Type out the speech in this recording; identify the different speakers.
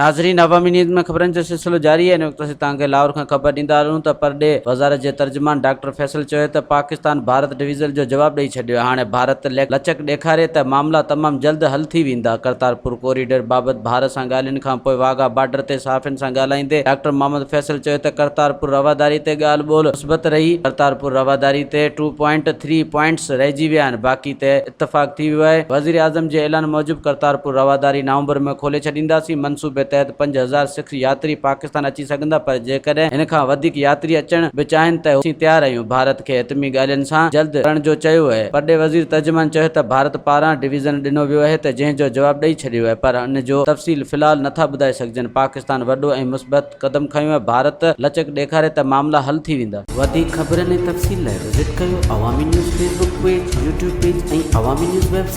Speaker 1: ناظرين عوامي نيوز ۾ خبرن جو سلسلو جاري آهي. هن وقت اسين توهان کي لاهور کان خبر ڏيندا هلون ته پرڏيهه وزارت جي ترجمان ڊاڪٽر فيصل چيو ته پاڪستان ڀارت ڊويزل جو جواب ڏئي ڇڏيو آهي، هاڻي ڀارت لچڪ ڏيکاري ته معاملا تمام جلد حل ٿي ويندا. ڪرتارپور ڪوريڊور بابت ڀارت سان ڳالهين کانپوء واگها بارڊر تي صحافين سان ڳالهائيندي ڊاڪٽر محمد فيصل چيو ته ڪرتارپور رواداري تي ڳالهه ٻولهه مثبت رهي، ڪرتارپور رواداري تي ٽو پوائنٽ ٿري پوائنٽس رهجي ويا آهن، باقي تي اتفاق ٿي ويو آهي، وزيراعظم جي اعلان موجب ڪرتارپور رواداري نومبر ۾ کولي ڇڏينداسين، منصوبي تحت 5000 سک ياتري پاڪستان اچي سگهندا پر جيڪڏهن ان کان وڌيڪ ياتري اچڻ به چاهين ته اسين تيار آهيون، ڀارت کي حتمي ڳالهين سان جلد ڪرڻ جو چيو اهي. پرڏيهه وزير ترجمان چيو ته ڀارت پاران ڊويزن ڏنو ويو اهي ته جنهن جو جواب ڏئي ڇڏيو اهي پر ان جو تفصيل في الحال نٿا ٻڌائي سگهجن، پاڪستان وڏو ۽ مثبت قدم کنيو ۽ ڀارت لچڪ ڏيکاري ته معاملا حل ٿي ويندا.
Speaker 2: وڌيڪ خبرن ۽ تفصيل لاء وزٽ ڪيو Awami news Facebook page, YouTube page ۽ Awami news website.